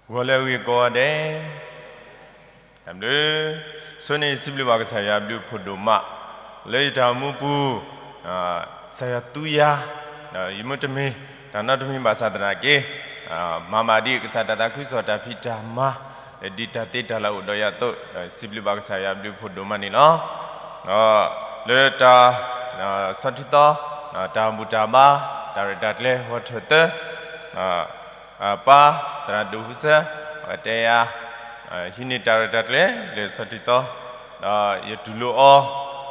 ဂီၤလၢအဂ့ၤကိးဂၤဒဲး, ဘျုး, ဆိန့ၣ်စံးဘျုးဘၣ်ကစၢ်ယွၤအဘျုးအဖှိၣ်ဒိၣ်မး, လၢယတၢ်အိၣ်မူပူၤ, ကစၢ်ယွၤသူယၤ, ယမ့ၢ်တမ့ၢ်, တၢ်နီတမံၤဘၣ်ဆၣ်သနာ်က့, မၤဘၣ်ဒ်ကစၢ်တၢ်သးခုကစီၣ်တၢ်ဖံးတၢ်မၤ, ဒ်တၢ်သ့တၢ်လၢအိၣ်ဒီးယၤအသိး, စံးဘျုးဘၣ်ကစၢ်ယွၤအဘျုးအဖှိၣ်ဒိၣ်မးန့ၣ်လီၤ. လၢတၢ်, ဆီထံသီ, တၢ်ဘူၣ်တၢ်ဘါ, တၢ်ရဲၣ်တၢ်ကျဲၤဝီထၢၣ်သၢ, ပၢ်, သရၣ်ဒိၣ်ဟူစၢ, အဝဲတဲယၤ, ဟံးန့ၢ်တၢ်ရဲၣ်တၢ်ကျဲၤလၢဆီထံသီ, ဒီးယတူၢ်လိာ်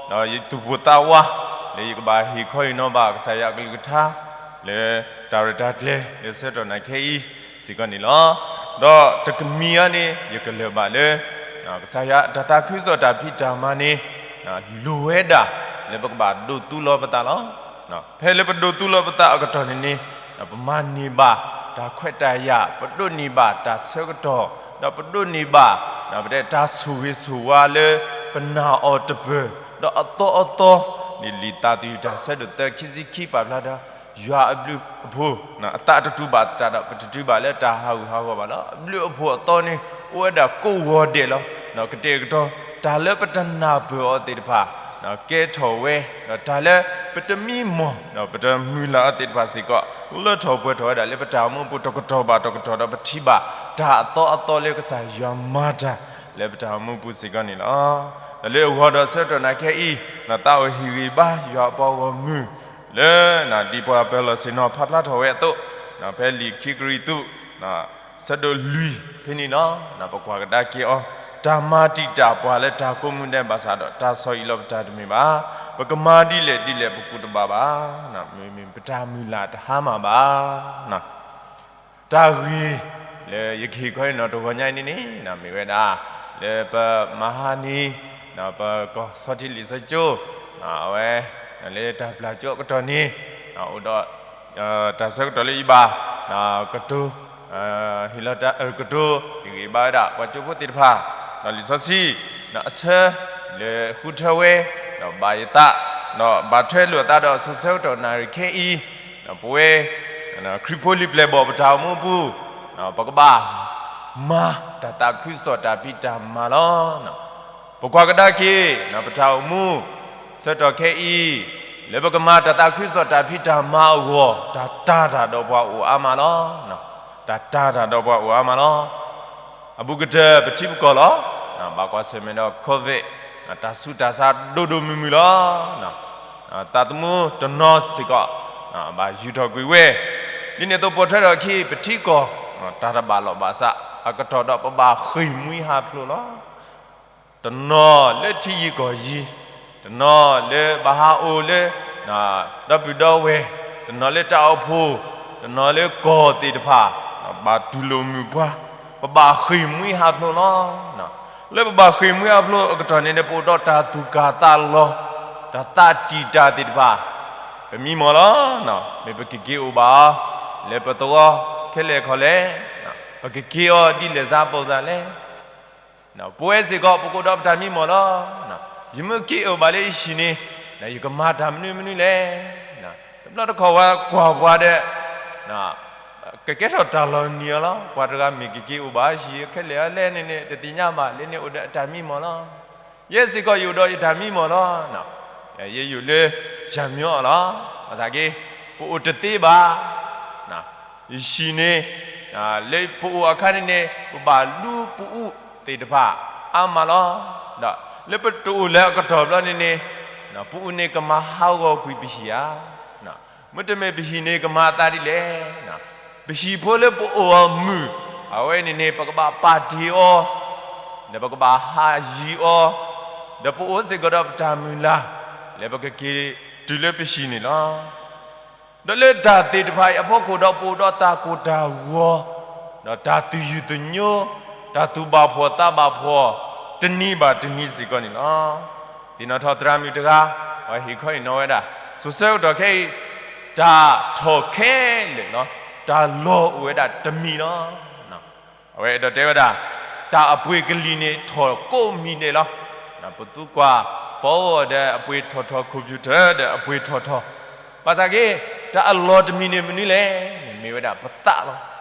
အီၤ, ဒီးယသူၣ်ပိၢ်သးဝး, လၢယကဘၣ်ဟ့ၣ်ခီဟ့ၣ်နီၤဘၣ်ကစၢ်ယွၤအကလုၢ်ကထါ, လၢတၢ်ရဲၣ်တၢ်ကျဲၤလၢဆၢကတီၢ်နၤခဲအံၤစ့ၢ်ကီးန့ၣ်လီၤ. ဒီးတကမံၤအံၤန့ၣ် ယကလၢၢ်ဘၣ်လၢ ကစၢ်ယွၤတၢ်သးခုကစီၣ်တၢ်ဖံးတၢ်မၤန့ၣ်, လိၣ်ဝဲဒၣ်လၢပကဘၣ်ဒိးသူလီၤပသးလီၤ. ဖဲလၢပဒိးသူလီၤပသးအကတီၢ်န့ၣ်န့ၣ်, ပမၤန့ၢ်ဘၣ်တၢ်ခွဲးတၢ်ယာ်, ပဒိးန့ၢ်ဘၣ်တၢ်ဆၢကတီၢ်, ဒီးပဒိးန့ၢ်ဘၣ်, ပတဲတၢ်ဆိၣ်ဂ့ၤဆိၣ်ဝါလၢပနာ်အီၤတပၢၢ်, ဒီးအသီအသီ, န့ၣ်လံာ်သးသယုၢ်တၢ်ဆၢဒိၣ်သၢခံဆံခံ ပာ်ဖျါဒီး, ယွၤအဘျုးအဖှိၣ်, အသးတတူာ်ဘၣ်သတးဒီး ပတတုၤဘၣ်လၢတၢ်ဟးဂူာ်ဟးဂီၤဘၣ်လီၤ. အဘျုးအဖှိၣ်အသီန့ၣ် အိၣ်ဝဲဒၣ်ကိးဂီၤဒဲးလီၤ. ကတဲာ်ကတီၤ တၢ်လၢပတနၢ်ပၢၢ်အီၤသ့ၣ်တဖၣ်, ကဲထီၣ်ဝဲ, ဒီးတၢ်လၢပတမံမီၢ်, ဒီးပတမုၢ်လၢ်အီၤသ့ၣ်တဖၣ်စ့ၢ်ကီး, လၢထီၣ်ပှဲၤထီၣ်ဝဲဒၣ်လၢပတၢ်အိၣ်မူပူၤတကတီၢ်ဘၣ်တကတီၢ်ဒီး ပထံၣ်ဘၣ်တၢ်အသီအသီလၢကစၢ်ယွၤမၤတၢ်လၢပတၢ်အိၣ်မူပူၤစ့ၢ်ကီးန့ၣ်လီၤ. ဒီးလၢအဂီၢ်ဒီးဆၢကတီၢ်နၤခဲအံၤ, သးအိၣ်ဟ့ၣ်ဂံၢ်ဘါယွၤအပှၤဂီၢ်မုၢ်, လၢ, ဒ်ပှၤပၢၤလီၢ်ဆ့ၣ်နီၤဖးဖျါထီၣ်ဝဲအသိး, ဖဲလံာ်ခံကရံၣ်သူး, ဆၢဒိၣ်လွံၢ်ဖဲန့ၣ်လီၤ. ပကွၢ်ကဒါက့ၤအီၤ, တၢ်မၤတံာ်တာ်ပှၤလၢတၢ်ကိးမုၢ်ဒဲးဘၣ်ဆၣ်ဒီး တၢ်ဆီၣ်အံၤလီၤပတၢ်တမ့ၢ်ဘၣ်. ပကမၤဒ်လဲၣ်ဒ်လဲၣ်ပကူၣ်တဘၣ်ဘၣ်. မ့မ့ၢ်ပတၢ်မုၢ်လၢ်တဟါမၢ်ဘၣ်. တၢ်ဂ့ၢ်လၢယကဟ့ၣ်ခီအံၤနီၤတဂီၤညါအံၤန့ၣ်န့ၣ်, မ့ၢ်ဝဲဒၣ်, လၢပမၤဟါန့ၢ်, ပကီၢ်ဆီထံလံာ်စီဆှံကၠိ, အဝဲ, လၢတၢ်ပျၢ်ကၠိအကတီၢ်န့ၣ်, အိၣ်ဒီး, တၢ်ဆၢကတီၢ်လၢယဘၣ်, ကတိၤ, ဟ့ၣ်လီၤတၢ်, ကတိၤဟ့ၣ်ဂံၢ်ဘါဝဲဒၣ်ပှၤကၠိဖိသ့ၣ်တဖၣ်, ဒီးလံာ်စီဆှံ, အဆၢ, လၢဃုထၢဝဲ, ဒီးဘၣ်ယသး, ဒီးဘၣ်ထွဲလိာ်အသးဒီးစိၤဆၢကတီၢ်နၣ်ရံၣ်ခဲအံၤ, ပဝဲ, ခရံာ်ဖိလံာ်ပျဲၢ်ဘီၣ်ပတၢ်အိၣ်မူအပူၤ, ပကဘၣ်, မၤတၢ်သးခုကစီၣ်တၢ်ဖံးတၢ်မၤလီၤ. ပကွၢ်ကဒါက့ၤ, ပတၢ်အိၣ်မူ, ဆၢကတီၢ်ခဲအံၤ, လၢပကမၤတၢ်သးခုကစီၣ်တၢ်ဖံးတၢ်မၤအဂီၢ်, တၢ်တာ်တၢ်ဒီးပှၤအိၣ်အါမးလီၤ. တၢ်တာ်တၢ်ဒီးပှၤအိၣ်အါမးလီၤ. အဘူးကတၢၢ်ပထံပကီၢ်လီၤ. ဘၣ်ကွၢ်ဆၢၣ်မဲာ်ဒီး COVID, တၢ်ဆူးတၢ်ဆါဒိၣ်ဒိၣ်မုၢ်မုၢ်လီၤ. သးသမူတနီၤစ့ၢ်ကီး, ဘၣ်ယူၢ်ထီၣ်ကွံာ်ဝဲ, ဒ်န့ၣ်အသိးပိာ်ထွဲထီၣ်အခံ ပထံကီၢ်, တၢ်တဘၣ်လိာ်ဘၣ်စး, အကတီၢ်ဒီးပဘၣ်ဃ့ၢ်မှံဟးဖျိးလီၤ. တနီၤလၢထံယံၤကီၢ်ယံၤ, တနီၤလၢဘၣ်ဟးအိၣ်လၢ, ဒီပုၢ်ဒီဝဲၢ်, တနီၤလၢတၢ်အိၣ်ဖှိၣ်, တနီၤလၢကီၢ်သ့ၣ်တဖၣ်, ဘၣ်တူၢ်လိာ်မုာ်ပှၤ, ပဘၣ်ဃ့ၢ်မှံဟးဖျိးလီၤ. လၢပဘၣ်ဃ့ၢ်မှံဟးဖျိးအကတီၢ်န့ၣ်န့ၣ် ပအိၣ်ဒီးတၢ်သူၣ်ကၢ်သးလီၤ, တၢ်သးတံာ်တာ်သ့ၣ်တဖၣ်, ပမံမီၢ်လီၤ. မ့ၢ်ပကက့ၤအိၣ်ဘၣ်အီၤ, လၢပသဝီခဲလၢာ်ခီလဲၣ်, ပကက့ၤအီၤဒ်လဲၣ်စးပိာ်စးလဲၣ် ပဝဲစ့ၢ်ကီး ပကအိၣ်ဒီးပတၢ်မံမီၢ်လီၤ. ယမ့ၢ်က့ၤအိၣ်ဘၣ်လၢယဟံၣ်န့ၣ်, ယကမၤတၢ်မနုၤမနုၤလဲၣ်. တဘျီတခီၣ်ပှၤကွၢ်ပှၤဒီး, ကကဲထီၣ်တၢ်လီၤနံၤအီၤလီၤ. ပှၤတဂၤမ့ၢ်ကက့ၤအိၣ်ဘၣ်ဟံၣ်ခဲလၢာ်အီၤလဲၣ်န့ၣ်န့ၣ် တသ့ၣ်ညါဘၣ် လၢန့ၣ်အိၣ်ဒီးအတၢ်မံမီၢ်လီၤ. ယဲစ့ၢ်ကီးယအိၣ်ဒီးယတၢ်မံမီၢ်လီၤ. ယဲယအိၣ်လၢယၤမၠီအီၤလီၤ. ဘၣ်ဆၣ်က့, ပအိၣ်တသ့ဘၣ် ယဟံၣ်န့ၣ်, လၢပအိၣ်အခါန့ၣ်န့ၣ် ပဘၣ်လူပအူၣ်သ့ၣ်တဖၣ်အါမးလီၤ. ဒီးလၢပတအိၣ်လၢအကတီၢ်ဘျီန့ၣ်န့ၣ်, ပအူၣ်န့ၣ်ကမၤဟးဂီၤကွံာ်ပဟံၣ်ဧါ. မ့တမ့ၢ်ပဟံၣ်န့ၣ်ကမၤအသးဒ်လဲၣ်. ပဟံၣ်ဖိလၢပအိၣ်အီၤမုာ်, အဝဲန့ၣ်န့ၣ် ပကဘၣ်ပာ်တ့ၢ်အီၤ, ဒီးပကဘၣ်ဟးယံၤအီၤ, ဒီးပအိၣ်စ့ၢ်ကီးဒီးပတၢ်မုၢ်လၢ်, လၢပကက့ၤတုၤလၢပဟံၣ်န့ၣ်လီၤ. ဒီးလၢတၢ်သ့ၣ်တဖၣ်အံၤအဖီခိၣ်ဒီးပအိၣ်ဒီးတၢ်ကိၢ်တၢ်ဂီၤ, ဒီးတၢ်သူၣ်ယုၢ်သညိ, တၢ်သူၣ်ဘၣ်ဖှီၣ်သးဘၣ်ဖှီၣ်, တနံၤဘၣ်တနံၤစ့ၢ်ကီးန့ၣ်လီၤ. သ့ၣ်နီၣ်ထီၣ်သရၣ်မုၣ်တဂၤ, အဝဲဟ့ၣ်ခီဟ့ၣ်နီၤဝဲဒၣ်, စိၤဆၢကတီၢ်ခဲအံၤ, တၢ်ထီၣ်ခဲလၢာ်လီၤ. တၢ်လီၢ်အိၣ်ဝဲဒၣ်တမံၤလီၤ. အဝဲအဲၣ်ဒိးတဲဝဲဒၣ်, တၢ်အပှ့ၤကလံၤန့ၣ်ထီၣ်ကိးမံၤဒဲးလီၤ. ပသူကွၢ် phone ဒီးအပှ့ၤထီၣ်ထီၣ် computer ဒီးအပှ့ၤထီၣ်ထီၣ်, ဘၣ်ဆၣ်က့, တၢ်အလီၢ်တမံၤန့ၣ်မနုၤလဲၣ်န့ၣ် မ့ၢ်ဝဲဒၣ်ပသးလီ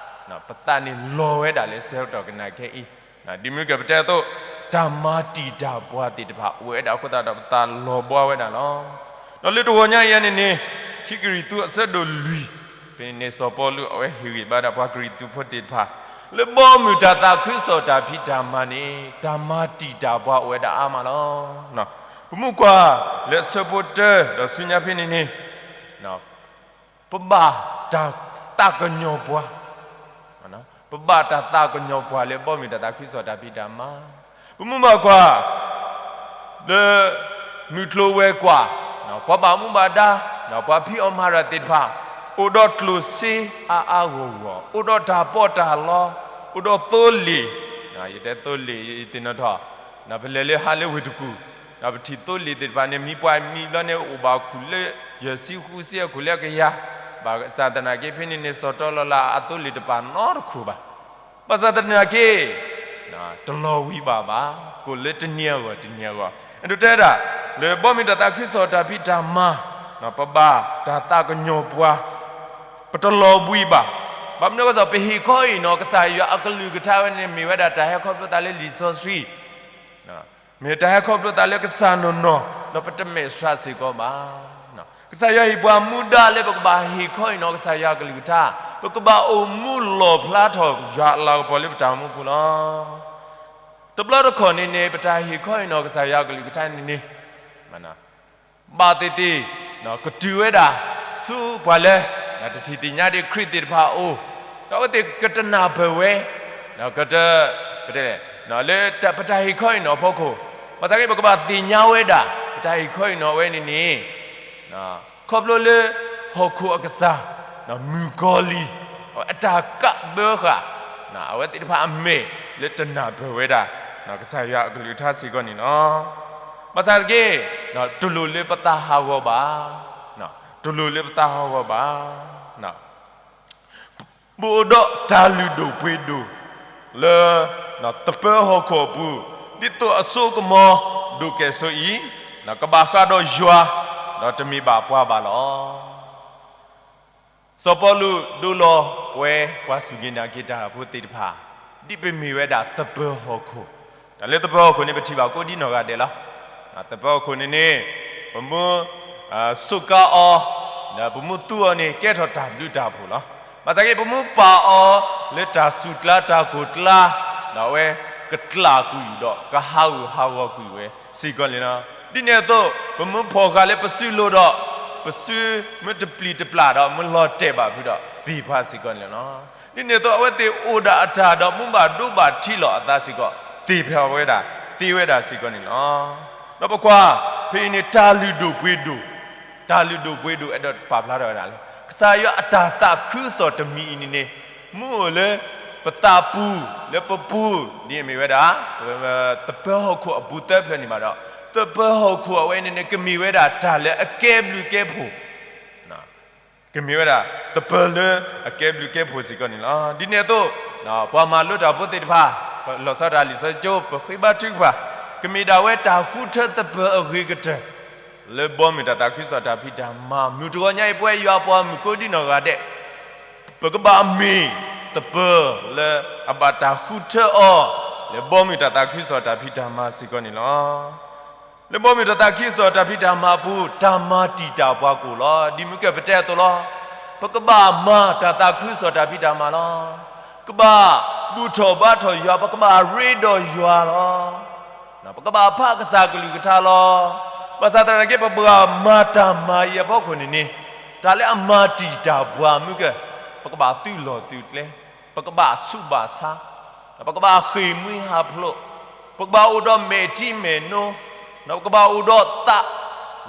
ၤ. ပသးန့ၣ်လီၤဝဲဒၣ်လၢဆၢကတီၢ်ကနၣ်ခဲအံၤ, ဒ်မုၢ်ကပတဲအသိး, တၢ်မၤတံာ်တၢ်ပှၤသ့ၣ်တဖၣ်အိၣ်ဝဲဒၣ်အဃိသတးဒီး ပသးလီၤဘှါဝဲဒၣ်လီၤ. ဒီးလၢတဂီၤညါအံၤန့ၣ်န့ၣ်, ခံကရံၣ်သူးအဆၢဒိၣ်လွံၢ်, ဖဲန့ၣ်န့ၣ် စီၤပီလူးအဝဲဟ့ၣ်ဂံၢ်ဘါဒၣ်ပှၤကရံၣ်သူးဖိသ့ၣ်တဖၣ်, လၢဘီမုၢ်တၢ်သးခုကစီၣ်တၢ်ဖံးတၢ်မၤန့ၣ် တၢ်မၤတံာ်တၢ်ပှၤအိၣ်ဝဲဒၣ်အါမးလီၤ. ပမုၢ်ကွၢ်လၢအဆၢဖိတၢ ဒီးဆူညါဖဲန့ၣ်န့ၣ်, ပဘၣ်တၢ်သးကညီၤပှၤ, ပဘၣ်တၢ်သးကညီၤပှၤလၢဘီမုၢ်တၢ်သးခုကစီၣ်တၢ်ဖံးတၢ်မၤ, ပမုၢ်ဘၣ်ကွၢ် လၢမုၢ်ကျိၤဝဲၤကွာ်, ပှၤဘၣ်မူဘၣ်ဒါ, ပှၤဖံးအီၣ်မၤရၣ်သ့ၣ်တဖၣ်, အိၣ်ဒီးကျိၣ်စ့အါအါဂီၢ်ဂီၢ်, အိၣ်ဒီးတၢ်ပီးတၢ်လီ, အိၣ်ဒီးသိလ့ၣ်, ယတဲသိလ့ၣ် ယသ့ၣ်နီၣ်ထီၣ်, ပလဲၤလၢဟါလၢဝ့ၢ်တကူၣ်, ဒီးပထံၣ်သိလ့ၣ်သ့ၣ်တဖၣ်န့ၣ် မံပှၤမံဘျီန့ၣ် အိၣ်ဘၣ်ခူၣ်လၢယဲၢ်ဆံဃုဆံအခိၣ်လၢအကယၤ, ဘၣ်ဆၣ်သနာ်က့ ဖဲန့ၣ်န့ၣ် စီၤတီလီၤလးအသိလ့ၣ်တပာ်နီတခိၣ်ဘၣ်. ဘၣ်ဆၣ်သနာ်က့ တလီၤဝံၤဘၣ်ဘၣ်, ကိးလၢတနံၤအဂီၢ်တနံၤအဂီၢ်, အဲၣ်ဒိးတဲဒၣ် လၢဘီမုၢ်တၢ်သးခုကစီၣ်တၢ်ဖံးတၢ်မၤ, ပဘၣ်တၢ်သးကညီၤပှၤ, ပတလီၤဘှံးဘၣ်. ဘၣ်မနုၤအဃိ ပဟ့ၣ်ခီအံၤနီၤ ကစၢ်ယွၤအကလုၢ်ကထါဝဲန့ၣ် မ့ၢ်ဝဲဒၣ်တၢ်ဟဲခီဖျိသးလၢလံာ်စီဆှံ, မ့ၢ်တၢ်ဟဲခီဖျိသးလၢကစၢ်နီၢ်နီၢ်, ဒီးပတမဲာ်ဆှးစ့ၢ်ကီးဘၣ်. ကစၢ်ယွၤဟ့ၣ်ပှၤမူဒါလၢပကဘၣ်ဟ့ၣ်ခီအံၤနီၤ ကစၢ်ယွၤအကလုၢ်ကထါ, ပကဘၣ်အိၣ်မူလီၣ်ဖျါထီၣ်ယွၤအလၤကပီၤလၢပတၢ်အိၣ်မူပူၤလီၤ. တဘျီတခီၣ်န့ၣ်န့ၣ် ပတၢ်ဟ့ၣ်ခီအံၤနီၤ ကစၢ်ယွၤအကလုၢ်ကထါန့ၣ်န့ၣ် ဘၣ်သ့ၣ်သ့ၣ် ကတုၤဝဲဒၣ် ဆူပှၤလၢ တထံၣ်သ့ၣ်ညါဒံးခရံာ်သ့ၣ်တဖၣ်အအိၣ်, ဒီးအဝဲသ့ၣ်ကတနၢ်ပၢၢ်ဝဲ, ကတ, ပတဲလဲၣ်, လၢပတၢ်ဟ့ၣ်ခီအံၤနီၤအဖီခိၣ်, ဘၣ်ဆၣ်က့ ပကဘၣ်သ့ၣ်ညါဝဲဒၣ် ပတၢ်ဟ့ၣ်ခီအံၤနီၤအဝဲန့ၣ်န့ၣ် ခီဖျိလၢ ဟီၣ်ခိၣ်အကစၢ် မုၣ်ကီၤလံၢ် အတၢ်ကးဘၢဃာ် အဝဲသ့ၣ်တဖၣ်အမဲာ်လၢတနၢ်ပၢၢ်ဝဲဒၣ် ကစၢ်ယွၤအကလုၢ်ကထါစ့ၢ်ကီးန့ၣ်လီၤ. ဘၣ်ဆၣ်တက့ၢ် တလိၣ်လၢပသးဟးဂီၤဘၣ်, တလိၣ်လၢပသးဟးဂီၤဘၣ်. ပအိၣ်ဒီးတၢ်လုၢ်ဒိၣ်ပှ့ၤဒိၣ် လၢ သပၢၤဟီၣ်ခိၣ်အပူၤ, ဒ်သိးအစိကမီၤဒိၣ်ကဲၣ်ဆိးအံၤ, ကဘၣ်ဃးဒီးယွၤ, ဒီးတမ့ၢ်ဘၣ်ပှၤဘၣ်လီၤ. စီၤပီလူးဒိလီၤပဝဲ ပှၤစူၢ်က့ၤနာ်က့ၤတၢ်ဖိသ့ၣ်တဖၣ်, ဒ်ပမ့ၢ်ဝဲဒၣ်သပၢၤဟီၣ်ခိၣ်, တၢ်လၢသပၢၤဟီၣ်ခိၣ်န့ၣ် ပထံၣ်ဘၣ်ကိးဒ်နီၢ်ဂၤဒဲးလီၤ. သပၢၤဟီၣ်ခိၣ်န့ၣ်န့ၣ် ပမ့ၢ် စူးကါအီၤ, ဒီးပမ့ၢ်သူအီၤန့ၣ် ကဲထီၣ်တၢ်ဘျုးတၢ်ဖှိၣ်လီၤ. ဘၣ်ဆၣ်က့ ပမ့ၢ်ပာ်အီၤလၢတၢ်ဆူးကျါတၢ်ကိၢ်ကျါ, ဒီးအဝဲကကျၢ်ကွံာ်ဒီး ကဟးဂူာ်ဟးဂီၤကွံာ်ဝဲစ့ၢ်ကီးန့ၣ်လီၤ. ဒ်န့ၣ်အသိး ပမ့ၢ်ဖီၣ်ဃာ်လၢပစုလိၤဒီး ပစုမ့ၢ်တပျံၤတပျၢ်ဒီး မ့ၢ်လီၤတဲာ်ဘၣ်ဖုဒီး သ့ၣ်ဖးစ့ၢ်ကီးန့ၣ်လီၤ. ဒ်န့ၣ်အသိး အဝဲသ့ၣ်အိၣ်ဒၣ်အတၢ်ဒီး မ့ၢ်ဘၣ်ဒိဘၣ်ထံးလီၤအသးစ့ၢ်ကီး သ့ၣ်ဖးဝဲဒၣ်, သ့ဝဲဒၣ်စ့ၢ်ကီးန့ၣ်လီၤ. ဒီးပကွၢ် ဖဲအံၤန့ၣ် တၢ်လုၢ်ဒိၣ်ပှ့ၤဒိၣ်, တၢ်လုၢ်ဒိၣ်ပှ့ၤဒိၣ် အဲၣ်ဒိးပာ်ဖျါထီၣ်ဝဲဒၣ်လၢ ကစၢ်ယွၤအတၢ်သးခုကစီၣ်တမံၤအံၤန့ၣ်န့ၣ် မ့ၢ်အိၣ်လၢပသးပူၤ လၢပပူၤ ဒ်အမ့ၢ်ဝဲဒၣ် သပၢၤဟီၣ်ခိၣ်အပူၤသၢဖျၢၣ်န့ၣ်ဘၣ်ဒီး သပၢၤဟီၣ်ခိၣ်အဝဲန့ၣ်န့ၣ် ကမ့ၢ်ဝဲဒၣ်တၢ်လၢအကဲဘျုးကဲဖှိၣ် ကမ့ၢ်ဝဲဒၣ် သပၢၤလၢအကဲဘျုးကဲဖှိၣ်စ့ၢ်ကီးန့ၣ်လီၤ. ဒ်န့ၣ်အသိး ပှၤမၤလိတၢ်ဖိသ့ၣ်တဖၣ် လီၤဆီဒၣ်တၢ်လံာ်စီဆှံကၠိ ပဃ့ဘါထုကဖၣ် ကမ့ၢ်ဒၣ်ဝဲတၢ်ဃုထၢသပၢၤအဂ့ၤကတၢၢ် လၢဘီမုၢ်တၢ်သးခုကစီၣ်တၢ်ဖံးတၢ်မၤ မုၢ်တဂီၤညါအံၤ ပဝဲယွၤအပှၤမုၣ်ကိးဒ်နီၢ်ဂၤဒဲး ပကဘၣ်မ့ၢ်သပၢၤလၢအဘၣ်တၢ်ဃုထၢအီၤ လၢဘီမုၢ်တၢ်သးခုကစီၣ်တၢ်ဖံးတၢ်မၤစ့ၢ်ကီးန့ၣ်လီၤ. လၢဘီမုၢ်တၢ်သးခုကစီၣ်တၢ်ဖံးတၢ်မၤအပူၤ တၢ်မၤတံာ်တာ်ပှၤကိၣ်လီၤ. ဒ်မုၢ်ကပတဲအသိးလီၤ. ပကဘၣ်မၤတၢ်သးခုကစီၣ်တၢ်ဖံးတၢ်မၤလီၤ. ကဘၣ်ဘူၣ်ထီၣ်ဘါထီၣ်ယွၤ, ပကဘၣ်ရ့ဒီးယွၤလီၤ. ပကဘၣ်ဖးကစၢ်ကလုၢ်ကထါလီၤ. ဘၣ်ဆၣ်သနာ်က့ ပဘၣ်မၤတၢ်မၤအံၤအဖီခိၣ်န့ၣ်န့ၣ် တၢ်လၢအမၤတံာ်တာ်ပှၤမုၢ်က ပကဘၣ်သုးလီၢ်သုးကျဲ, ပကဘၣ်ဆူးဘၣ်ဆါ, ပကဘၣ်ဃ့ၢ်မှံဟးဖျိး, ပကဘၣ်အိၣ်ဒီးမဲာ်ထံမဲာ်နိ, ပကဘၣ်အိၣ်ဒီးသး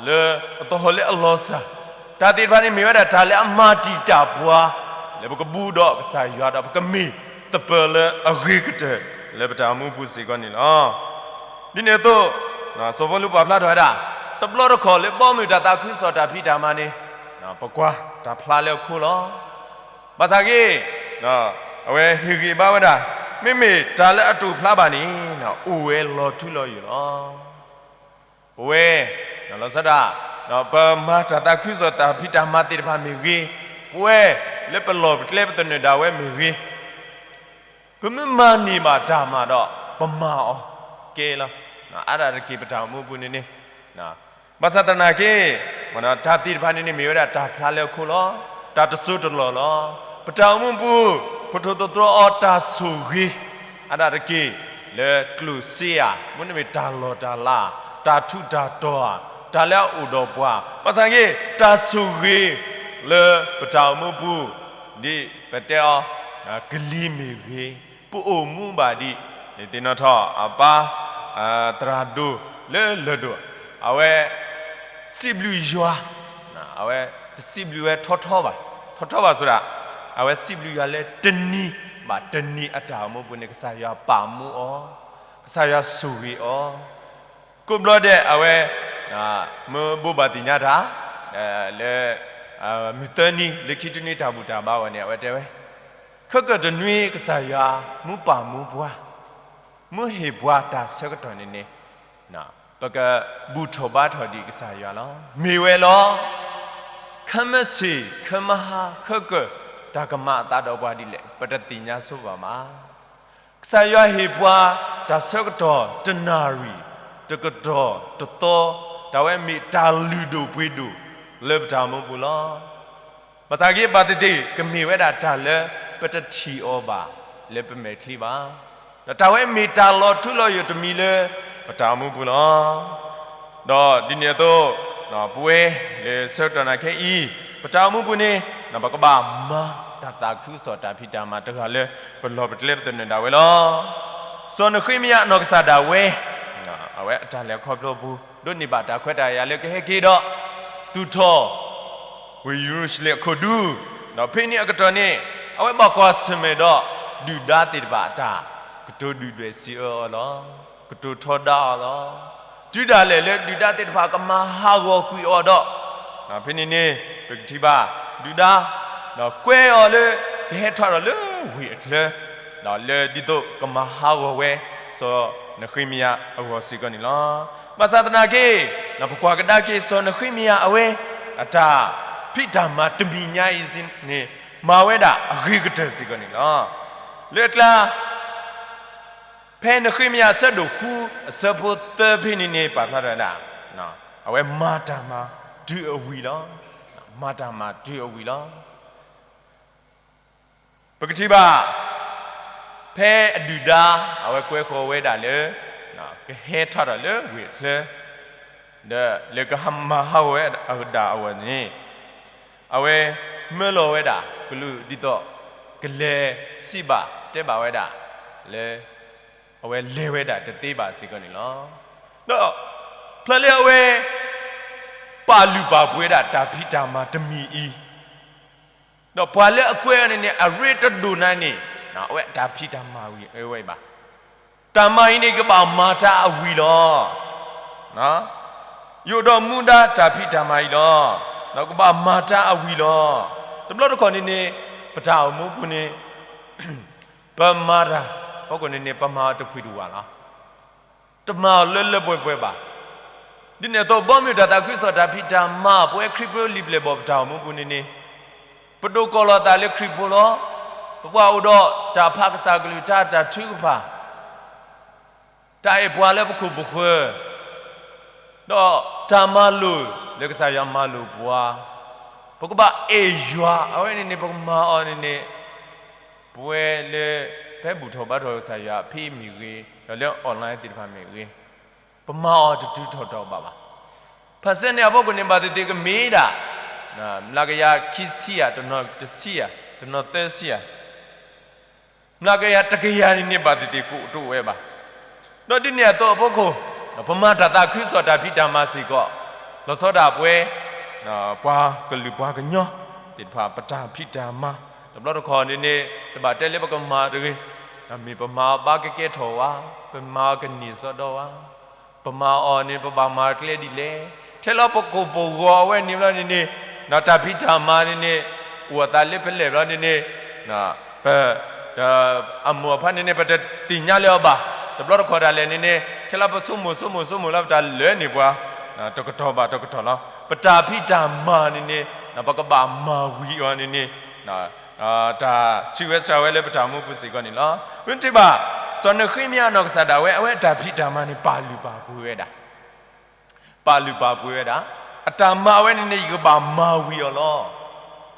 လၢအသဟီၣ်လၢအလီၤစၢ်, တၢ်သ့ၣ်တဖၣ်န့ၣ်မ့ၢ်ဝဲဒၣ်တၢ်လၢအမၤတံာ်တာ်ပှၤ လၢပကဘူးဒီးကစၢ်ယွၤဒီး ပကမ့ၢ်သပၢၤလၢအဂ့ၤကတၢၢ်လၢပတၢ်အိၣ်မူပူၤစ့ၢ်ကီးန့ၣ်လီၤ. ဒ်န့ၣ်အသိး စီၤပီလူးပာ်ဖျါထီၣ်ဝဲဒၣ် တဘျီတခီၣ်လၢဘီမုၢ်တၢ်သးခုကစီၣ်တၢ်ဖံးတၢ်မၤန့ၣ် ပကွၢ်တၢ်ဖျါလၢအခိလီၤ. ဘၣ်ဆၣ်ဂ့ၤ အဝဲဟ့ၣ်ဂံၢ်ဘါဝဲဒၣ် မ့မ့ၢ်တၢ်လၢအတိာ်ဖျါဘၣ်န့ၣ် အိၣ်ဝဲလီၤထူလီၤယိာ်လီၤ. ပဝဲ လီၤဆီဒၣ် ပမၤတၢ်သးခုကစီၣ်တၢ်ဖံးတၢ်မၤသ့ၣ်တဖၣ်မ့ၢ်ဂ့ၤ, ပဝဲလၢပလီၢ်ပကျဲပသနၢၣ်ဒၣ်ဝဲမ့ၢ်ဂ့ၤ, ပမ့ၢ်မၤန့ၢ်ဘၣ်တၢ်မၤဒီး ပမၤအီၤကဲလီၤ. အါဒၣ်တက့ၢ် ပတၢ်အိၣ်မူပူၤန့ၣ်န့ၣ်, ဘၣ်ဆၣ်သနာ်က့ တၢ်သ့ၣ်တဖၣ်န့ၣ်န့ၣ် မ့ၢ်ဝဲဒၣ်တၢ်ဖျါလၢခိလီၤ, တၢ်တစိၢ်တလီၢ်လီၤ. ပတၢ်အိၣ်မူပူၤ ခိၣ်ထိၣ်သတြီအီၤတၢ်ဆိၣ်ဂ့ၤ အါဒၣ်တက့ၢ် လၢကျိၣ်စ့ဧါ, မ့တမ့ၢ်တၢ်လီၢ်တၢ်လၤ, တၢ်ထူးတၢ်တီၤဧါ, တၢ်လၢအအိၣ်ဒီးပှၤ, ဘၣ်ဆၣ်က့ တၢ်ဆိၣ်ဂ့ၤလၢပတၢ်အိၣ်မူပူၤ, ဒ်ပတဲအီၤ ကလံၤမ့ၢ်ဂ့ၤ, ပအိၣ်မူဘၣ်ဒ် သ့ၣ်နီၣ်ထီၣ်အပၢ် သရၣ်ဒိၣ်လၢလၢၢ်ဒိၣ်, အဝဲ စံးဘျုးယွၤ, အဝဲတစံးဘျုးဝဲထီထီဘၣ်, ထီထီဘၣ်ဆိဒၣ်, အဝဲစံးဘျုးယွၤလၢတနံၤဘၣ်တနံၤအတၢ်အိၣ်မူပူၤန့ၣ် ကစၢ်ယွၤပာ်မူအီၤ, ကစၢ်ယွၤဆိၣ်ဂ့ၤအီၤ, ကိးဘျီဒဲးအဝဲ မ့ၢ်ဘိးဘၣ်သ့ၣ်ညါတၢ် လၢ မုၢ်သၢနံၤလၢခံတနွံတၢ်ဘူၣ်တၢ်ဘါအဂီၢ်န့ၣ် အဝဲတဲဝဲ, ခဲကတနွံကစၢ်ယွၤ မ့ၢ်ပာ်မူပှၤ, မ့ၢ်ဟ့ၣ်ပှၤတၢ်ဆၢကတီၢ်န့ၣ်န့ၣ်, ပကဘူၣ်ထီၣ်ဘါထီၣ်ဒံးကစၢ်ယွၤလီၤ. မ့ၢ်ဝဲလီၤ. ခဲမုၢ်ဆ့ၣ် ခဲမုၢ်ဟါ ခဲကၢၢ် တၢ်ကမၤအသးဒီးပှၤဒ်လဲၣ် ပတသ့ၣ်ညါဆိဘၣ်ဘၣ်. ကစၢ်ယွၤဟ့ၣ်ပှၤတၢ်ဆၢကတီၢ် တနၣ်ရံၣ်, တကတီၢ်, တသီ, တၢ်ဝဲမ့ၢ်တၢ်လုၢ်ဒိၣ်ပှ့ၤဒိၣ်လၢပတၢ်အိၣ်မူပူၤလီၤ. ဘၣ်ဆၣ်က့ ဘၣ်သ့ၣ်သ့ၣ် ကမ့ၢ်ဝဲဒၣ်တၢ်လၢပတထံၣ်အီၤဘၣ် လၢပမဲာ်ချံဘၣ်. ဒီးတၢ်ဝဲမ့ၢ်တၢ်လီၤထူလီၤယိာ်တမံၤလၢပတၢ်အိၣ်မူပူၤလီၤ. ဒီးဒ်န့ၣ်အသိး, ပဝဲလၢဆၢကတီၢ်နၢ်ခဲအံၤ, ပတၢ်အိၣ်မူပူၤန့ၣ် ပကဘၣ်မၤတၢ်သးခုကစီၣ်တၢ်ဖံးတၢ်မၤတဂၤလၢ ပလီၢ်ပကျဲပသနၢၣ်ဒၣ်ဝဲလီၤ. စီၤနဃ့မယၤအနီၢ်ကစၢ်ဒၣ်ဝဲ, အဝဲအတၢ်လဲၤခီဖျိပူၤ ဒိးန့ၢ်ဘၣ်တၢ်ခွဲးတၢ်ယာ်လၢကဟဲက့ၤဒီး သူၣ်ထီၣ် ဝ့ၢ်ယရူၤၡလ့ၣ်အခိၣ်ဒူ, ဒီးဖဲန့ၣ်အကတီၢ်န့ၣ် အဝဲဘၣ်ကွၢ်ဆၢၣ်မဲာ်ဒီး ဒုၣ်ဒါသ့ၣ်တဖၣ်အတၢ် ကတိၤဒုၣ်ဒွဲၣ်စံးအၢအီၤလီၤ. ကတိၤထီဒါအီၤလီၤ. တုၤဒၣ်လဲာ်လၢဒုၣ်ဒါသ့ၣ်တဖၣ်ကမၤဟးဂီၤကွံာ်အီၤဒီး, ဖဲန့ၣ်န့ၣ် ပကထံၣ်ဘၣ် ဒုၣ်ဒါ ဒီးကွဲအီၤလၢ ကဟဲထီၣ်ဒီးလၢဝ့ၢ်အချၢ ဒီးလၢဒ်သိးကမၤဟးဂီၤဝဲ စီၤနဃ့မယၤအဂီၢ်စ့ၢ်ကီးန့ၣ်လီၤ. ဘၣ်ဆၣ်သနာ်က့ ပကွၢ်ကဒါက့ၤစီၤနဃ့မယၤအဝဲ အတၢ်ဖံးတၢ်မၤတမံၤညါအံၤန့ၣ် မၤဝဲဒၣ်အဂ့ၤကတၢၢ်စ့ၢ်ကီးန့ၣ်လီၤ. လၢအကျါ ဖဲနဃ့မယၤအဆၢဒိၣ်ဃု အဆၢဖိသၢဖဲန့ၣ်န့ၣ် ပာ်ဖျါထီၣ်ဝဲဒၣ် အဝဲမၤတၢ်မၤတုၤအဝံၤလီၤ. မၤတၢ်မၤတုၤအဝံၤလီၤ. ပကထံၣ်ဘၣ် ဖဲအဒုၣ်ဒါ အဝဲကွဲဃီၤဝဲဒၣ်လၢ ကဟဲထီၣ်ဒီးလၢဝ့ၢ်အချၢ ဒီးလၢကမၤဟးဂီၤဝဲဒၣ်အဂီၢ်န့ၣ် အဝဲမၢလီၤဝဲဒၣ်ကလူးဒ်သိး ကလဲၤစံးဘၣ်တဲဘၣ်ဝဲဒၣ် လၢ အဝဲလဲၤဝဲဒၣ်တသ့ဘၣ်စ့ၢ်ကီးန့ၣ်လီၤ. ဒီးဖျါလၢအဝဲ ပာ်လုၢ်ပာ်ပှ့ၤဒၣ်တၢ်ဖံးတၢ်မၤတမံၤအံၤ, ဒီးပှၤလၢအကွဲအီၤန့ၣ်န့ၣ် အရ့တဒိၣ်နၤန့ၣ် အဝဲအတၢ်ဖံးတၢ်မၤဝံၤဝဲဘၣ်. တၢ်မၤအံၤန့ၣ် ကဘၣ်မၤတၢ်အဝံၤလီၤ. ယအိၣ်ဒီးမူဒါတၢ်ဖံးတၢ်မၤအံၤလီၤ. ဒီးကဘၣ်မၤတၢ်အဝံၤလီၤ. တဘျီတခီၣ်န့ၣ်န့ၣ် ပတၢ်အိၣ်မူပူၤန့ၣ် ပမၤတၢ် ဖီခိၣ်န့ၣ်န့ၣ် ပမၤအီၤတဖှံတဝၢ်လီၤ. တမၤအီၤလၢလၢပှဲၤပှဲၤဘၣ်. ဒ်န့ၣ်အသိး ဘီမုၢ်တၢ်သးခုကစီၣ်တၢ်ဖံးတၢ်မၤ ပဝဲခရံာ်ဖိလံာ်ပျဲၢ်ဘီၣ်ပတၢ်အိၣ်မူပူၤန့ၣ်န့ၣ် ပဒိးကိးလီၤသးလၢခရံာ်ဖိလီၤ. ပပှၤအိၣ်ဒီးတၢ်ဖးကစၢ်ကလုၢ်ကထါ တၢ်ထုကဖၣ် တၢ်အဲၣ်ပှၤလၢပခိၣ်ပဃၢၤ ဒီးတၢ်မၤလိာ်လၢကစၢ်ယွၤမၤလိာ်ပှၤ, ပကဘၣ်အဲၣ်ယွၤ အဝဲန့ၣ်န့ၣ် ပကမၤအီၤန့ၣ်န့ၣ် ပဝဲလၢ ဖဲဘူၣ်ထီၣ်ဘါထီၣ်ကစၢ်ယွၤအဖံးမ့ၢ်ဂ့ၤ, ဒီးလၢ online သ့ၣ်တဖၣ်မ့ၢ်ဂ့ၤ, ပမၤအီၤတတုၤထီၣ်တီၤဘၣ်ဘၣ်. ဖဲစဲန့ၣ်အဖီခိၣ်န့ၣ် ဘၣ်သ့ၣ်သ့ၣ်ကမ့ၢ်ဒၣ် မျးကယၤခံဆံယၤ, တနီၤတဆံယၤ, တနီၤသၢဆံယၤ မျးကယၤတကယၤန့ၣ်န့ၣ် ဘၣ်သ့ၣ်သ့ၣ်ကအိၣ်တအိၣ်ဝဲဘၣ်. ဒီးဒ်န့ၣ်အသိးအဖီခိၣ် ပမၤတၢ်သးခုကစီၣ်တၢ်ဖံးတၢ်မၤစ့ၢ်ကီး, လီၤဆီဒၣ်ပှဲၤ ပှၤကလုာ်ပှၤကညီသ့ၣ်တဖၣ် ပတၢ်ဖံးတၢ်မၤ, တဘျီတခီၣ်န့ၣ်န့ၣ် တဘၣ်တဲလၢပကမၤတဂ့ၤ, မ့ၢ်ပမၤအီၤဘၣ်ကကဲထီၣ်ဝဲ, ပမၤအီၤကန့ၢ်စီဒီဝဲ ပမၤအီၤန့ၣ် ပဘၣ်မၤကျဲဒ်လဲၣ်, ထဲလၢပကိာ်ပဂီၤအဝဲန့ၣ်ဘျီန့ၣ်န့ၣ်, တၢ်ဖံးတၢ်မၤန့ၣ်န့ၣ် အိၣ်အသးလၢပလဲၢ်ဘျီန့ၣ်န့ၣ်, ပ အမိၢ်အဖါန့ၣ်န့ၣ် ပတသ့ၣ်ညါလၢၤအီၤဘၣ်. တဘျီတခီၣ်ဒၣ်လဲာ်န့ၣ်န့ၣ် ထဲလၢပဆိကမိၣ်ဆိကမိၣ်ဆိကမိၣ်လၢပတၢ်လၢန့ၢ်ပှၤ တကတီၢ်ဘၣ်တကတီၢ်လီၤ. ပတၢ်ဖံးတၢ်မၤန့ၣ်န့ၣ် ပကဘၣ်မၤဝံၤအီၤန့ၣ်န့ၣ် တၢ်စံးဝဲစှၤဝဲလၢပတၢ်မူပူၤစ့ၢ်ကီးန့ၣ်လီၤ. မ့ၢ်ထံၣ်ဘၣ်, စီၤနဃ့မယၤနီၢ်ကစၢ်ဒၣ်ဝဲ အဝဲအတၢ်ဖံးတၢ်မၤန့ၣ် ပာ်လုၢ်ပာ်ပှ့ၤဝဲဒၣ်, ပာ်လုၢ်ပာ်ပှ့ၤဝဲဒၣ်, အတၢ်မၤဝဲန့ၣ်န့ၣ် ယကဘၣ်မၤဝံၤအီၤလီ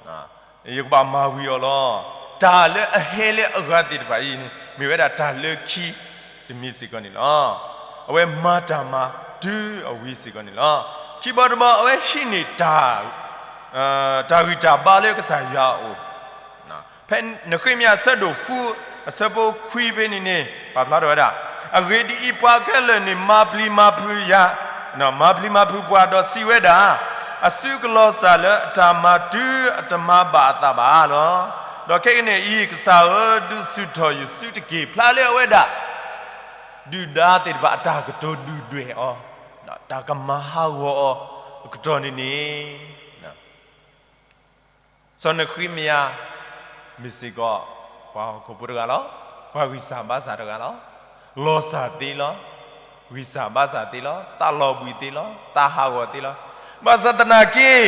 ၤ. ယကဘၣ်မၤဝံၤအီၤလီၤ. တၢ်လၢအဟဲလၢအဂၤသ့ၣ်တဖၣ်အံၤန့ၣ် မ့ၢ်ဝဲဒၣ်တၢ်လၢခံတမံၤစ့ၢ်ကီးန့ၣ်လီၤ. အဝဲမၤတၢ်မၤတုၤအဝံၤစ့ၢ်ကီးန့ၣ်လီၤ. ခံဘီတဘီ အဝဲဟံးန့ၢ်တၢ် တၢ်ဂံၢ်တၢ်ဘါလၢကစၢ်ယွၤအအိၣ်, ဖဲနဃ့မယၤအဆၢဒိၣ်ဃု အဆၢဖိခွံဖဲန့ၣ်န့ၣ် ပာ်ဖျါထီၣ်ဝဲဒၣ်, အဂ့ၢ်ဒ်အံၤ, ပှၤခဲလၢာ်န့ၣ် မၤပျံၤမၤဖုးယၤ, မၤပျံၤမၤဖုးပှၤဒီးစံးဝဲဒၣ်, အစုကလီၤစၢ်လၢအတၢ်မၤတုၤအတမၤဘၣ်အသးဘၣ်လီၤ. ဒီးခဲကနံၣ်အံၤ ကစၢ်ဧၢ, ဒုးဆူၣ်ထီၣ်ယစုတက့ၢ်. ဖျါလၢအဝဲဒၣ် ဒုၣ်ဒါသ့ၣ်တဖၣ်အတၢ်ကတိၤဒုၣ်ဒွဲၣ်အီၤ, တၢ်ကမၤဟးဂီၤအီၤအကတီၢ်န့ၣ်န့ၣ် စီၤနဃ့မယၤ မ့ၢ်စ့ၢ်ကီး ပှၤဟီၣ်ခိၣ်ဖိတဂၤလီၤ. ပှၤဂံၢ်စၢ်ဘါစၢ်တဂၤလီၤ. လီၤစၢ်သ့လီၤ. ဂံၢ်စၢ်ဘါစၢ်သ့လီၤ. သးလီၤဘှံးသ့လီၤ. သးဟးဂီၤသ့လီၤ. ဘၣ်ဆၣ်သနာ်က့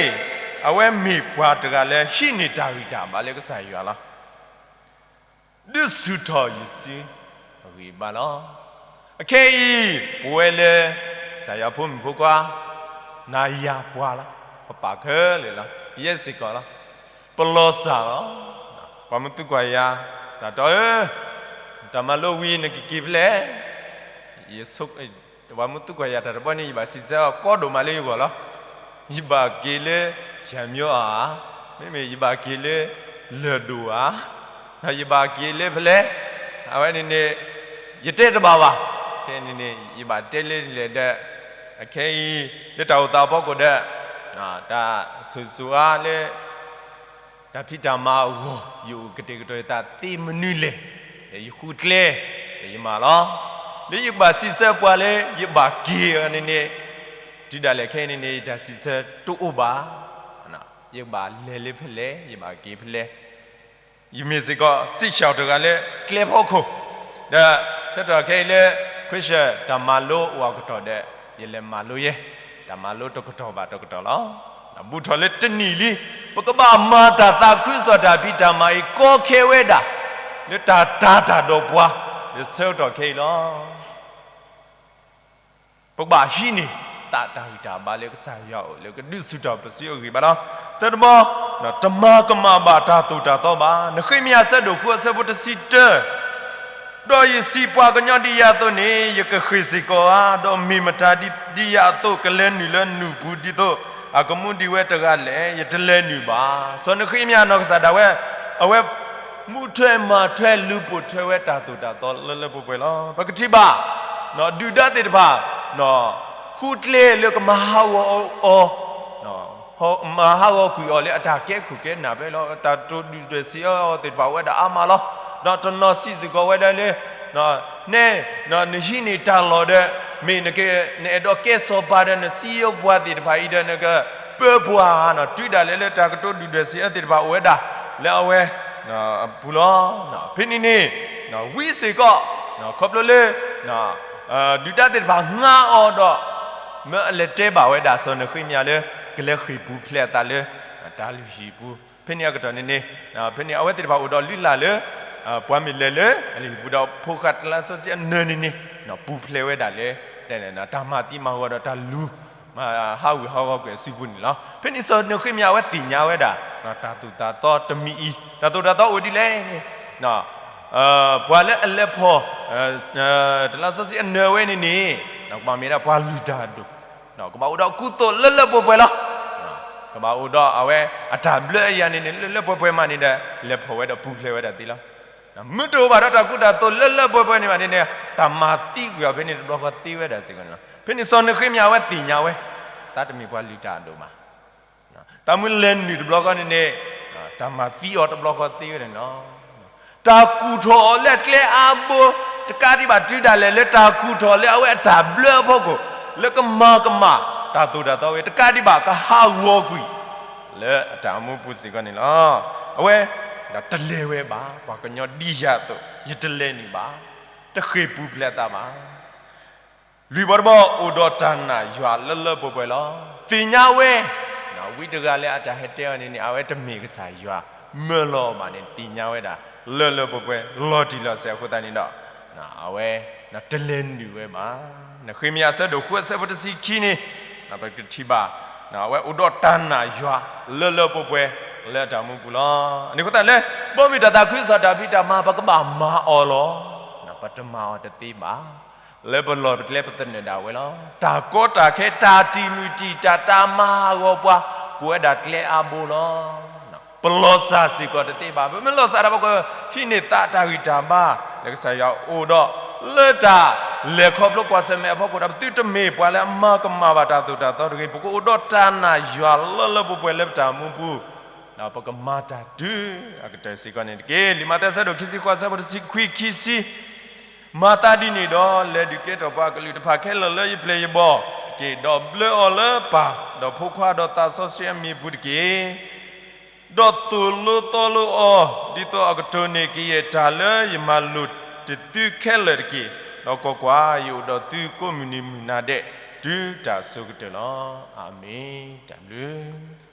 အဝဲမ့ၢ်ပှၤတဂၤလၢဟံးန့ၢ်တၢ်ဂံၢ်တၢ်ဘါလၢကစၢ်ယွၤလီၤ. ဒုးဆူၣ်ထီၣ်ယစုအဂံၢ်အဘါလီၤ. အခဲအံၤ ပဝဲလၢ ကစၢ်ယွၤဖိမုၣ်ဖိခွါ နၤယၤပှၤလီၤ. ပပာ်ခဲလၢာ်လီၤ. ယဲစ့ၢ်ကီးလီၤ. ပလီၤစၢ်လီၤ. ပှၤမ့ၢ်သံကွၢ်ယၤ, တၢ်တီဧၢ, တၢ်မၤလိဝံၤနကက့ၤဖဲလဲၣ်. ယဆိ ပှၤမ့ၢ်သံကွၢ်ယၤတၢ်တဘီန့ၣ် ယဘၣ်စံးဆၢကီဒိၣ်မးလၢယဂီၢ်လီၤ. ယဘၣ်က့ၤလၢ ယၤမျိဧါ, မ့မ့ၢ်ယဘၣ်က့ၤလၢ လၢၢ်ဒိၣ်ဧါ, ယဘၣ်က့ၤလၢဖဲလဲၣ်. အဝဲန့ၣ်န့ၣ် ယတဲတဘၣ်ဘၣ်. ခဲအံၤန့ၣ်န့ၣ် ယဘၣ်တဲလၢလဲၣ်ဒီး အခဲအံၤ လၢတၢ်အိၣ်သးအဖီခိၣ်ဒီး တၢ်ဆိၣ်ဂ့ၤဆိၣ်ဝါလၢ တၢ်ဖံးတၢ်မၤအဂီၢ် ယအိၣ်ကတဲာ်ကတီၤယသးသ့မနုၤလဲၣ်. ယဃုကျဲ ယမၤလီၤ. လၢယကဘၣ်စံးဆၢပှၤလၢယဘၣ်က့ၤအီၤန့ၣ်န့ၣ် တုၤဒၣ်လဲာ်ခဲအံၤန့ၣ်န့ၣ် ယတၢ်စံးဆၢတအိၣ်ဘၣ်. ယကဘၣ်လဲၤလၢဖဲလဲၣ်, ယဘၣ်က့ၤဖဲလဲၣ်. ယမ့ၢ်စ့ၢ်ကီး စံးဆၢတဂၤလၢကျဲဖီခိၣ်, ဒီးဆၢထီၣ်ခဲအံၤလၢ Christian တၢ်မၤလိအိၣ်အကတီၢ်ဒီး ယလဲၤမၤလိယဲ တၢ်မၤလိတကတီၢ်ဘၣ်တကတီၢ်လီၤ. ဘူးထီၣ်လၢတနံၣ်လံ ပကဘၣ်မၤတၢ်သးခုကစီၣ်တၢ်ဖံးတၢ်မၤအံၤ ကီခဲဝဲဒၣ် လၢတၢ်တၤတၢ်ဒီးပှၤ လၢဆၢကတီၢ်ခဲအံၤလီၤ. ပကဘၣ်ဟံးန့ၢ် သးတၢ်ဂံၢ်တၢ်ဘါလၢကစၢ်ယွၤအအိၣ်လၢကဒုးဆူၣ်ထီၣ်ပစုအဂံၢ်ဘါလီၤ. သၢတဘီ, တမၤကမၣ်ဘၣ်တၢ်သိၣ်တၢ်သီဘၣ်. နဃ့မယၤဆၢဒိၣ်ဃုအဆၢဖိတဆံတၢ, ဒီးယစံးပှၤကညီဒ်ယၤအသိးန့ၣ် ယကဃ့ၢ်စ့ၢ်ကီးဧါ. ဒီးမ့ၢ်မတၤဒ်ယၤအသိးကလဲၤနုာ်လၢနူၢ်ပူၤဒ်သိး အကမူဒံးဝဲတဂၤလဲၣ်. ယတလဲၤနုာ်ဘၣ်. စီၤနဃ့မယၤနီၢ်ကစၢ်ဒၣ်ဝဲ အဝဲ မူထွဲမၤထွဲလူၤပိာ်ထွဲဝဲတၢ်သိၣ်တၢ်သီလၢလၢပှဲၤပှဲၤလီၤ. ပကထံၣ်ဘၣ် ဒုၣ်ဒါသ့ၣ်တဖၣ် ဃုကျဲလၢကမၤဟးဂီၤအီၤ, မၤဟးဂီၤကွံာ်အီၤလၢအတၢ်ကဲခိၣ်ကဲနၢ်ဖဲလီၤ. တၢ်တိာ်ဒုၣ်ဒွဲၣ်စံးအၢအီၤသ့ၣ်တဖၣ်အိၣ်ဝဲဒၣ်အါမးလီၤ. ဒီးတနီၤစံးစ့ၢ်ကီးဝဲဒၣ်လၢ နဲ နဟံးန့ၢ်တၢ်လီၢ်ဒီး မ့ၢ်နက နအဲၣ်ဒိးကဲစီၤပၤဒီး နစံယိပှၤသ့ၣ်တဖၣ်အံၤဒီး နကပၢပှၤဧါ. တုၤဒၣ်လဲာ်လၢတၢ်ကတိၤဒုၣ်ဒွဲၣ်စံးအၢသ့ၣ်တဖၣ်အိၣ်ဝဲဒၣ် လၢအဝဲအပူၤလီၤ. ဖဲန့ၣ်န့ၣ် ဝံစ့ၢ်ကီး ခီဖျိလၢ ဒုၣ်ဒါသ့ၣ်တဖၣ်ငါအီၤဒီး မၢအလဲၤတဲဘၣ်ဝဲဒၣ်စီၤနဃ့မယၤလၢ ကလဲၤဃ့ၢ်ပူၤဖျဲးအသးလၢ တၢ်လုၢ်ဟံၣ်ပူၤ. ဖဲန့ၣ်အကတီၢ်န့ၣ်န့ၣ် ဖဲန့ၣ်အဝဲသ့ၣ်တဖၣ်အိၣ်ဒီးလုၢ်လၢ်လၢ ပှၤမ့ၢ်လဲၤလၢ အလံာ်ဟံၣ်ပူၤဒီးဖိဃၢ်တလါစီဆှံအနၢၤန့ၣ်န့ၣ် ပူၤဖျဲးဝဲဒၣ်လၢ တၢ်မၤသံမၤဂီၤဒီးတၢ်လူၤ ဟးဂူာ်ဟးဂီၤကွံာ်အစုပူၤန့ၣ်လီၤ. ဖဲန့ၣ်စီၤနဃ့မယၤအဝဲသ့ၣ်ညါဝဲဒၣ် တၢ်သိၣ်တၢ်သီတမံၤအံၤ တၢ်သိၣ်တၢ်သီအိၣ်ဒ်လဲၣ်န့ၣ် ပှၤလၢအလဲၤဖီၣ် တလါစီဆှံအနၢၤဝဲန့ၣ်န့ၣ် ကဘၣ်မ့ၢ်ဒၣ်ပှၤလုၢ်တၢ်အဒိၣ် ကဘၣ်အိၣ်ဒီးကူသိးလၢလၢပှဲၤပှဲၤလီၤ. ကဘၣ်အိၣ်ဒီးအဝဲအတၢ်ဘျၢအယၤန့ၣ်န့ၣ် လၢလၢပှဲၤပှဲၤမးန့ၣ်ဒီး လဲၤဖီၣ်ဝဲဒီးပူၤဖျဲးဝဲဒၣ်သ့လီၤ. မ့ၢ်တအိၣ်ဘၣ်ဒီးတၢ်ကူတၢ်သိးလၢလၢပှဲၤပှဲၤန့ၣ်ဘၣ်န့ၣ်န့ၣ် တၢ်မၤသံကွံာ်အီၤဖဲန့ၣ်တဘျီဃီသ့ဝဲဒၣ်စ့ၢ်ကီးန့ၣ်လီၤ. ဖဲန့ၣ်စီၤနဃ့မယၤအဝဲသ့ၣ်ညါဝဲ သးတမ့ၢ်ပှၤလုၢ်တၢ်အဒိၣ်ဘၣ် တၢ်မ့ၢ်လဲၤနုာ်တဘျီဃီန့ၣ်န့ၣ် တၢ်မၤသံအီၤတဘျီဃီသ့ဝဲဒၣ်န့ၣ်လီၤ. တၢ်ကူၣ်ထီၣ်အီၤလၢအကျဲအါဘိ တကးဒံးဘၣ်တုၤဒၣ်လဲာ်လၢတၢ်ကူၣ်ထီၣ်လၢအဝဲအတၢ်ဘျၢအဖီခိၣ် လၢကမၤကမၣ်တၢ်သိၣ်တၢ်သီဝဲ တကးဒံးဘၣ်ကဟးဂီၤကွံာ် လၢအတၢ်အိၣ်မူပူၤစ့ၢ်ကီးန့ၣ်လီၤ. အဝဲ တလဲၤဝဲဘၣ် ပှၤကညီဒ်ယၤအသိး ယတလဲၤနုာ်ဘၣ် တဃ့ၢ်ပူၤဖျဲးအသးဘၣ် လွံၢ်ဘီတဘီ အိၣ်ဒီးတၢ်နာ်ယွၤလၢလၢပှဲၤပှဲၤလီၤ. သ့ၣ်ညါဝဲ ဝံတဂၤလၢအတၢ်ဟဲတဲအီၤန့ၣ်န့ၣ် အဝဲတမ့ၢ်ကစၢ်ယွၤ မၢလီၤအီၤဘၣ်န့ၣ် သ့ၣ်ညါဝဲဒၣ် လၢလၢပှဲၤပှဲၤ လီၤတံၢ်လီၤဆဲးအဃိသတးန့ၣ်ဒီး အဝဲ တလဲၤနုာ်ဝဲဘၣ်. နဃ့မယၤအဆၢဒိၣ်ဃုအဆၢဖိတဆံခံန့ၣ် ပကထံၣ်ဘၣ် အဝဲအိၣ်ဒီးတၢ်နာ်ယွၤ လၢလၢပှဲၤပှဲၤ လၢအတၢ်မူပူၤလီၤ. အန့ၣ်အဃိသတးလၢ ဘီမုၢ်တၢ်သးခုကစီၣ်တၢ်ဖံးတၢ်မၤ ပကဘၣ်မၤအီၤလီၤ. ပတမၤအီၤတသ့ဘၣ်. လၢပလီၢ်ပကျဲပသနၢၣ်ဒၣ်ဝဲလီၤ. တၢ်ကီတၢ်ခဲ တၢ်တံာ်မုၢ်တံာ်တာ် တၢ်မၤဟးဂီၤပှၤ ကိးဝဲဒၣ်ကျဲအါဘိလီၤ. ပလီၤစၢ်စ့ၢ်ကီးတသ့ဘၣ်. ပမ့ၢ်လီၤစၢ်ဒီး ပကဟံးန့ၢ်သးတၢ်ဂံၢ်တၢ်ဘါ လၢကစၢ်ယွၤအိၣ်ဒီး လၢတၢ်လဲၤခီဖျိကွၢ်ဆၢၣ်မဲာ်အဖီခိၣ်ဒီး ပသုတမ့ၢ်ပှၤလၢအမၤကမၣ်ဘၣ်တၢ်သိၣ်တၢ်သီတဂ့ၤ. ပကအိၣ်ဒီးတၢ်နာ်ယွၤလၢလၢပှဲၤပှဲၤလၢပတၢ်မူပူၤ ဒီးပကမၤတၢ်တုၤအကတၢၢ်စ့ၢ်ကီးန့ၣ်တက့ၢ်. လံာ်မးသဲအဆၢဒိၣ်ခံဆံဃိးအဆၢဖိတဆံခွံခံဆံ မၤသးဒ်န့ၣ်ဒီး လဲၤဒုးကဲထီၣ်ပှၤအကလုာ်တဖၣ်ခဲလၢာ်လၢယပျဲၢ်ယဘီၣ်တက့ၢ်. ဒီးဘျၢအီၤလၢပၢ် ဒီးဖိခွါ ဒီးသးစီဆှံအမံၤအပူၤတက့ၢ်. ဒီးသိၣ်လိသီလိအီၤ ဒ်သိးအကတိၢ်န့ၢ်ကယဲၢ်တၢ်လၢယမၤလိာ်တ့ၢ်သုခဲလၢာ်တက့ၢ်. ဒီးကွၢ်ကွၢ်, ယအိၣ်ဒီးသုကိးမုၢ်နံၤမုၢ်နၤဒဲး တုၤတၢ်အဆိကတၢၢ်လီၤ. အၤမ့ၣ်, တၢ်ဘျုး